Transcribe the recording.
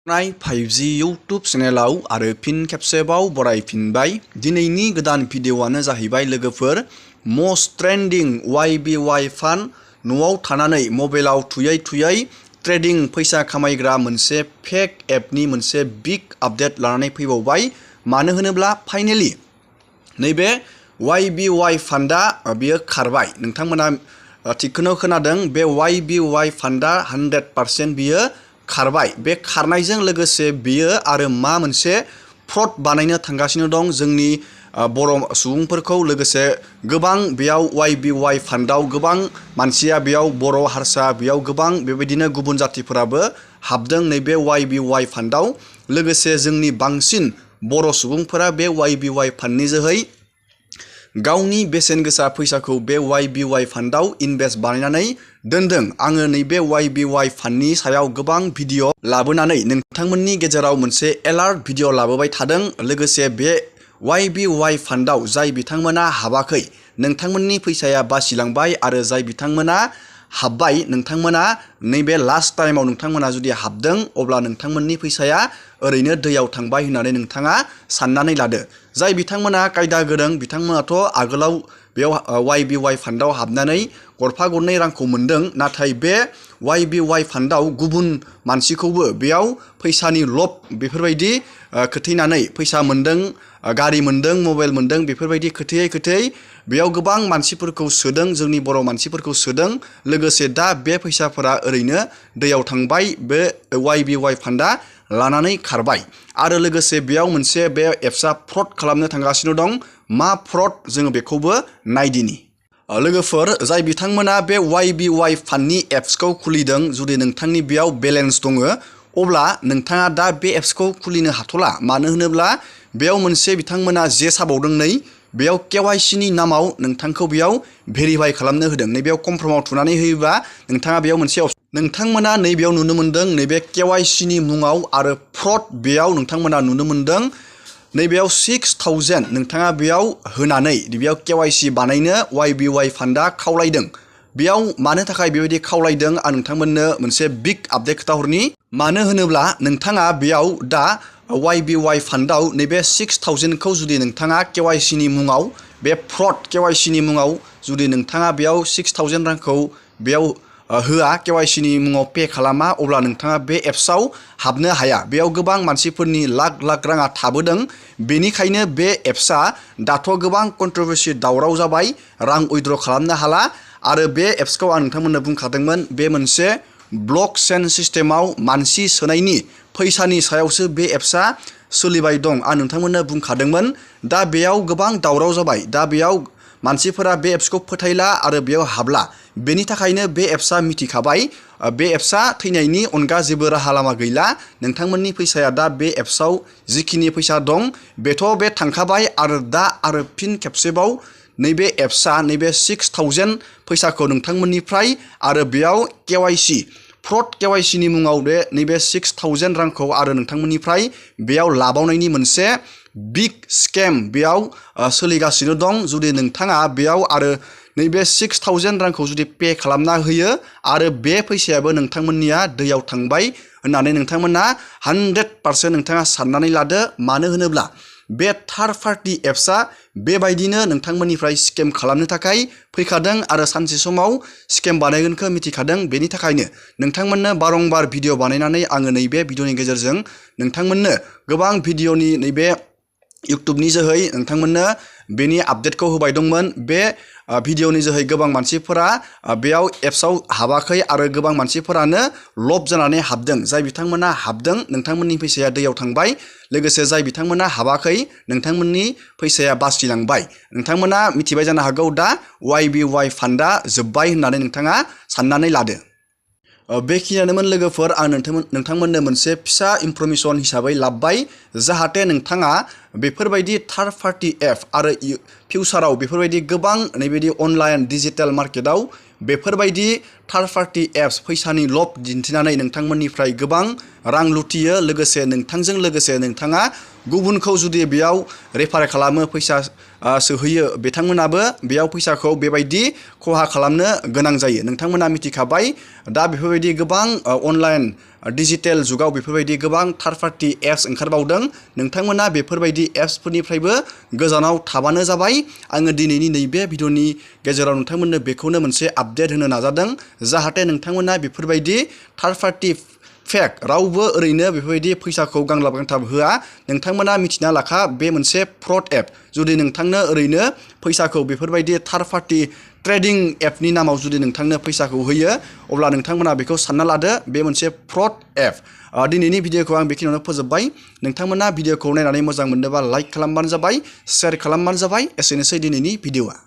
5G YouTube चेनेलाव आरो फिन खेबसेबाव बरायफिनबाय। दिनैनि गोदान भिडिअआनो जाहैबाय लोगोफोर मोस्ट ट्रेन्डिं YBY फान्ड न'आव थानानै मबाइलाव थुयै ट्रेडिं फैसा खामायग्रा मोनसे फेक एपनि मोनसे बिग आपडेट लानानै फैबावबाय। मानो होनोब्ला फाइनेलि नैबे YBY फान्डा बियो खारबाय। नोंथांमोना थिगखौनो खोनादों, बे YBY फान्डा 100% बियो खारबाय। बे खारनायजों लोगोसे बियो आरो मा मोनसे फ्रड बानायनो थांगासिनो दं जोंनि बर' सुबुंफोरखौ। लोगोसे गोबां बेयाव YBY फान्डआव गोबां मानसिया बेयाव बर' हारसा बेयाव गोबां बेबायदिनो गुबुन जातिफोराबो हाबदों नैबे YBY फान्डआव। लोगोसे जोंनि बांसिन बर' सुबुंफोरा बे YBY फान्डनि जोहै गावनि बेसेन गोसा फैसाखौ बे YBY फान्डआव इनभेस्ट बानायनानै दोनदों। आङो नैबे YBY फान्डनि सायाव गोबां भिडिअ लाबोनानै नोंथांमोननि गेजेराव मोनसे एलार्ट भिडिअ लाबोबाय थादों। लोगोसे बे YBY फान्डआव जाय बिथांमोना हाबाखै नोंथांमोननि फैसाया बासिलांबाय, आरो जाय बिथांमोना हाबबाय नोंथांमोना नैबे लास्ट टाइमाव नोंथांमोना जुदि हाबदों अब्ला नोंथांमोननि फैसाया ओरैनो दैयाव थांबाय होननानै नोंथाङा साननानै लादो। जाय बिथांमोना कायदा गोरों बिथांमोनाथ' आगोलाव बेयाव YBY फान्डआव हाबनानै गरफा गरनै रांखौ मोनदों। नाथाय बे YBY फान्डआव गुबुन मानसिखौबो बेयाव फैसानि लब बेफोरबायदि खोथैनानै फैसा मोनदों, गारि मोनदों, मबाइल मोनदों बेफोरबायदि खोथैयै बेयाव गोबां मानसिफोरखौ सोदों, जोंनि बर' मानसिफोरखौ सोदों। लोगोसे दा बे फैसाफोरा ओरैनो दैयाव थांबाय, बे YBY फान्डआ लानानै खारबाय। आरो लोगोसे बेयाव मोनसे बे एप्सआ फ्रड खालामनो थांगासिनो दं। मा फ्रड जोङो बेखौबो नायदिनि। लोगोफोर जाय बिथांमोना बे YBY फान्डनि एप्सखौ खुलिदों, जुदि नोंथांनि बेयाव बेलेन्स दङ अब्ला नोंथाङा दा बे एप्सखौ खुलिनो हाथ'ला। मानो होनोब्ला बेयाव मोनसे बिथांमोना जे साबावदों, नै बेयाव KYC नि नामाव नोंथांखौ बेयाव भेरिफाइ खालामनो होदों। नैबेयाव कनफार्माव थुनानै होयोबा नोंथाङा बेयाव मोनसे नोंथांमोना नैबेयाव नुनो मोनदों नैबे KYC नि मुङाव आरो फ्रड बेयाव नोंथांमोना नुनो मोनदों। नैबेयाव 6000 नोंथाङा बेयाव होनानै बेयाव KYC बानायनो YBY फान्डआ खावलायदों। बेयाव मानो थाखाय बेबायदि खावलायदों आं नोंथांमोननो मोनसे बिग आपडेट खोथाहरनि। मानो होनोब्ला नोंथाङा बेयाव दा YBY फान्डआव नैबे 6000 खौ जुदि नोंथाङा KYC नि मुङाव बे फ्रड KYC नि मुङाव जुदि नोंथाङा बेयाव 6000 रांखौ बेयाव होआ, KYC नि मुङाव पे खालामा, अब्ला नोंथाङा बे एप्सआव हाबनो हाया। बेयाव गोबां मानसिफोरनि लाख राङा थाबोदों। बेनिखायनो बे एप्सआ दाथ' गोबां कन्ट्रभारसि दावराव जाबाय, रां उइथड्र खालामनो हाला। आरो बे एप्सखौ आं नोंथांमोननो बुंखादोंमोन, बे मोनसे ब्लकचेन सिस्टेमाव मानसि सोनायनि फैसानि सायावसो बे एप्सआ सोलिबाय दं। आं नोंथांमोननो बुंखादोंमोन। दा बेयाव गोबां दावराव जाबाय। दा बेयाव मानसिफोरा बे एप्सखौ फोथायला आरो बेयाव हाबला। बेनि थाखायनो बे एप्सआ मिथिखाबाय बे एप्सआ थैनायनि अनगा जेबो राहा लामा गैला। नोंथांमोननि फैसाया दा बे एप्सआव जिखिनि फैसा दं बेथ' बे थांखाबाय। आरो दा आरो फिन खेबसेबाव नैबे एप्सआ नैबे 6000 फैसाखौ नोंथांमोननिफ्राय आरो बेयाव फ्रड KYC नि मुङाव बे नैबे 6000 रांखौ आरो नोंथांमोननिफ्राय बेयाव लाबावनायनि मोनसे बिग स्केम बेयाव सोलिगासिनो दं। जुदि नोंथाङा बेयाव आरो नैबे 6000 रांखौ जुदि पे खालामना होयो आरो बे फैसायाबो नोंथांमोननिया दैयाव थांबाय होननानै नोंथांमोना 100% नोंथाङा साननानै लादो। मानो होनोब्ला बे थार्ड पार्टि एप्सआ बेबायदिनो नोंथांमोननिफ्राय स्केम खालामनो थाखाय फैखादों आरो सानसे समाव स्केम बानायगोनखौ मिथिखादों। बेनि थाखायनो नोंथांमोननो बारंबार भिडिअ बानायनानै आङो नैबे भिडिअनि गेजेरजों नोंथांमोननो गोबां भिडिअनि नैबे इउटुबनि जोहै नोंथांमोननो बेनि आपडेटखौ होबाय दंमोन। बे भिडिअनि जोहै गोबां मानसिफोरा बेयाव एप्सआव हाबाखै आरो गोबां मानसिफोरानो लब जानानै हाबदों। जाय बिथांमोना हाबदों नोंथांमोननि फैसाया दैयाव थांबाय। लोगोसे जाय बिथांमोना हाबाखै नोंथांमोननि फैसाया बासिलांबाय। नोंथांमोना मिथिबाय जानो हागौ दा YBY फान्डआ जोब्बाय होननानै नोंथाङा साननानै लादो। बेखिनियानोमोन लोगोफोर। आं नोंथांमोननो मोनसे फिसा इनफरमेसन हिसाबै लाबबाय, जाहाथे नोंथाङा बेफोरबायदि थार्ड पार्टि एप आरो फिउचाराव बेफोरबायदि गोबां नैबायदि अनलाइन डिजिटेल मार्केटाव बेफोरबायदि थार्ड पार्टी एप्स फैसानि लब दिन्थिनानै नोंथांमोननिफ्राय गोबां रां लुथियो लोगोसे नोंथांजों लोगोसे नोंथाङा गुबुनखौ जुदि बेयाव रेफार खालामो फैसा सोहैयो बिथांमोनाबो बेयाव फैसाखौ बेबायदि खहा खालामनो गोनां जायो नोंथांमोना मिथिखाबाय दा बेफोरबायदि गोबां अनलाइन डिजिटेल जुगाव बेफोरबायदि गोबां थार्ड पार्टी एप्स ओंखारबावदों नोंथांमोना बेफोरबायदि एप्सफोरनिफ्रायबो गोजानाव थाबानो जाबाय आङो दिनैनि नैबे भिडिअनि गेजेराव नोंथांमोननो बेखौनो मोनसे आपडेट होनो नाजादों जाहाथे नोंथांमोना बेफोरबायदि थार्ड पार्टी फेक रावबो ओरैनो बेफोरबायदि फैसाखौ गांलाब गांथाब होआ नोंथांमोना मिथिना लाखा बे मोनसे फ्रड एप जुदि नोंथांनो ओरैनो फैसाखौ बेफोरबायदि थार्ड पार्टी ट्रेडिं एपनि नामाव जुदि नोंथांनो फैसाखौ होयो अब्ला नोंथांमोना बेखौ सानना लादो बे मोनसे फ्रड एप दिनैनि भिडिअखौ आं बेखिनियावनो फोजोबबाय नोंथांमोना भिडिअखौ नायनानै मोजां मोनदोंबा लाइक खालामबानो जाबाय शेयार खालामबानो जाबाय एसेनोसै दिनैनि भिडिअआ